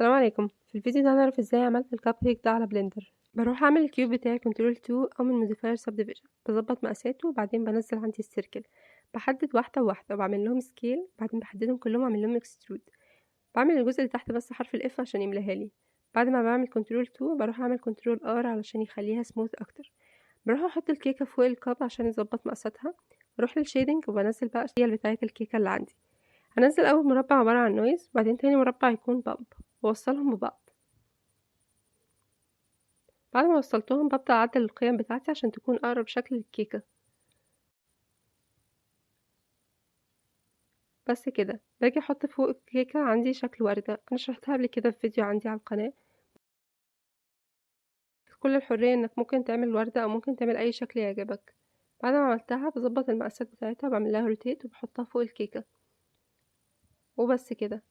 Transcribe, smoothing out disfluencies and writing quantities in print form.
السلام عليكم. في الفيديو ده هنعرف ازاي عملت الكب كيك ده على Blender. بروح اعمل ال cube بتاعي control 2 او من modifier subdivision، بظبط مقاساته وبعدين بنزل عندي ال circle، بحدد واحده واحده وبعمل لهم scale، بعدين بحددهم كلهم واعمل لهم extrude. بعمل الجزء اللي تحت بس حرف ال F عشان يملاها لي. بعد ما بعمل control 2 بروح اعمل control R علشان يخليها سموث اكتر. بروح احط الكيكه فوق ال cup عشان يظبط مقاساتها. بروح لل shading وبنزل بقى الشيل بتاعه الكيكه اللي عندي. هنزل اول مربع عباره عن noise، بعدين تاني مربع يكون bump، واوصلهم ببعض. بعد ما وصلتهم ببدأ اعدل القيم بتاعتي عشان تكون اقرب شكل للكيكة. بس كده باجي احط فوق الكيكة عندي شكل وردة، انا شرحتها قبل كده في فيديو عندي على القناة. كل الحرية انك ممكن تعمل وردة او ممكن تعمل اي شكل يعجبك. بعد ما عملتها بظبط المقاسات بتاعتها وبعمل لها rotate وبحطها فوق الكيكة وبس كده.